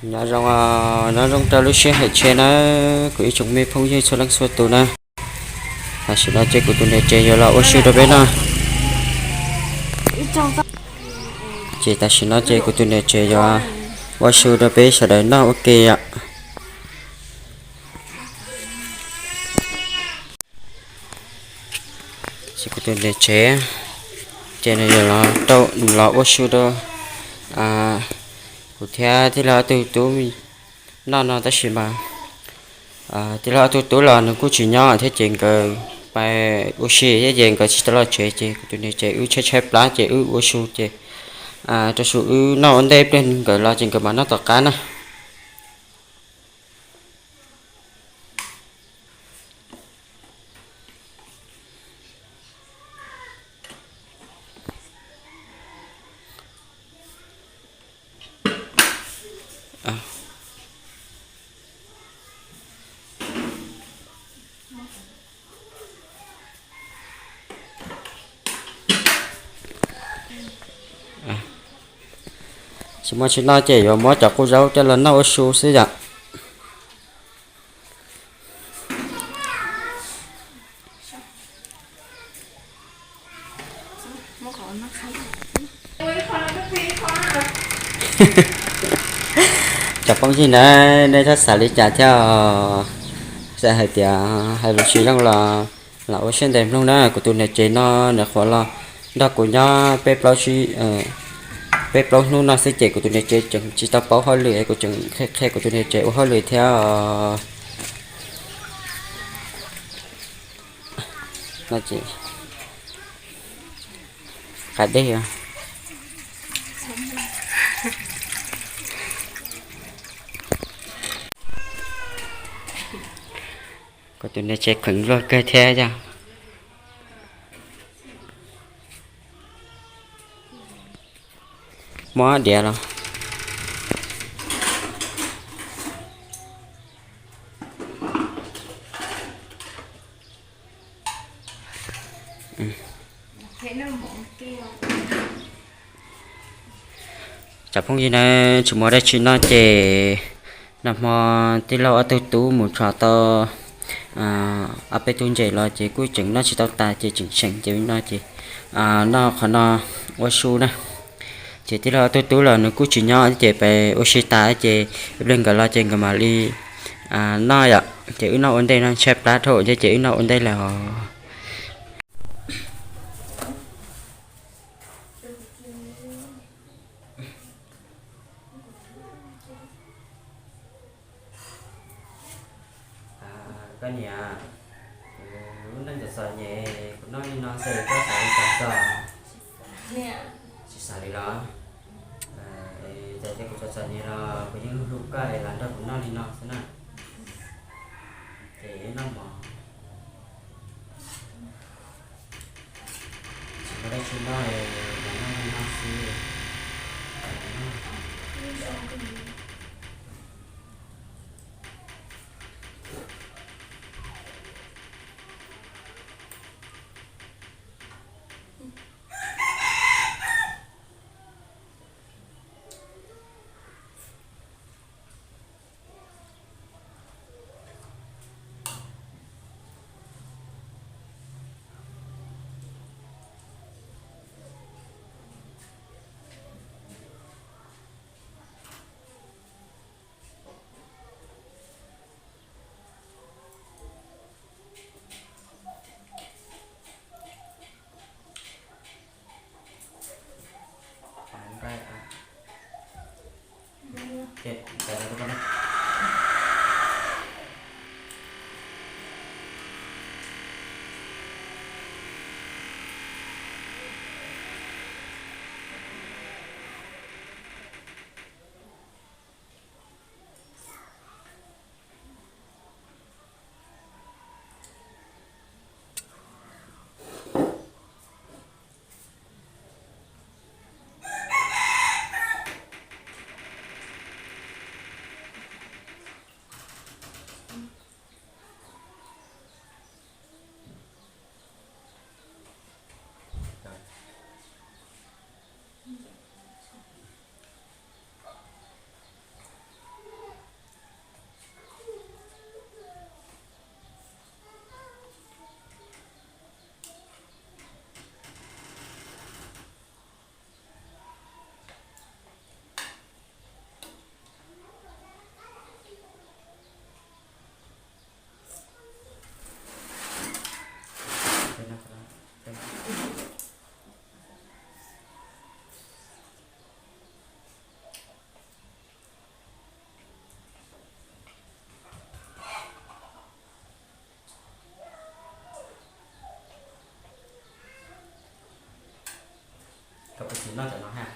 Nyob zoo, nyob zoo rau lub sij hawm tshiab na, kuv ib tsoom me phooj ywg txhua leej txhua tus na. Tam sim no ces kuv tus niam tsev yuav los ua su rau peb noj. Ces tam sim no ces kuv tus niam tsev yuav ua su rau peb sawv daws noj ua ke yom. Ces kuv tus niam tsev ces nws yuav los rau, los ua su rau kuv thiab tij laug ob tug tub noj no tab sis mas tij laug ob tug tub los nws kuj tsis nyob thiab ces nkawd pais ua si thiab ces nkawd tsis tau los tsev ces kuv tus niam tsev wb tshaib tshaib plab ces wb ua su ces rau su wb noj ua ntej pliag nkawd los ces nkawd mam noj tom qab na. Tsis muaj tsis noj ces yuav muab cov qub zaub coj los noj ua su xwb yom. Cov phooj ywg na, nej txhob xav li cas thiab. Xav hais tias hais lus tsis zoo los, los ua siab ntev mloog na, kuv tus niam tsev no nws qhuav los nrog kuv nyob peb plaub, peb plaub hnub no xwb ces kuv tus niam tsev tseem tsis tau paub hauj lwm es kuv tseem qhia qhia kuv tus niam tsev ua hauj lwm thiab. No ces qab dej. Kuv tus niam tsev kheev luag kawg thiab yog. Muab diav los. Cov phooj ywg na, tsis muaj dab tsi noj ces nag hmo tij laug ob tug tub mus tshov tau ob peb tug ntses los ces kuj tseem noj tsis tau tas ces tseem seem ces no ces noj qhov no ua su na. Ces tij laug ob tug tub los nws kuj tsis nyob ces pem ua si tas ces ib pliag nkawd los ces nkawd mam li noj yom. Ces wb noj ua ntej no tshaib plab dhau ces wb noj ua ntej lawm os. Koj niam, kuv lub neej txom txom nyem, kuv noj li no xwb koj xav li cas txog? Tsis xav li los? Txawm tias kuv txom txom nyem los kuv yeej hlub hlub koj es lam nrog kuv noj li no xwb na. Ces noj mov. Tsis muaj dab tsi noj, noj li no xwb. noj cov no ha.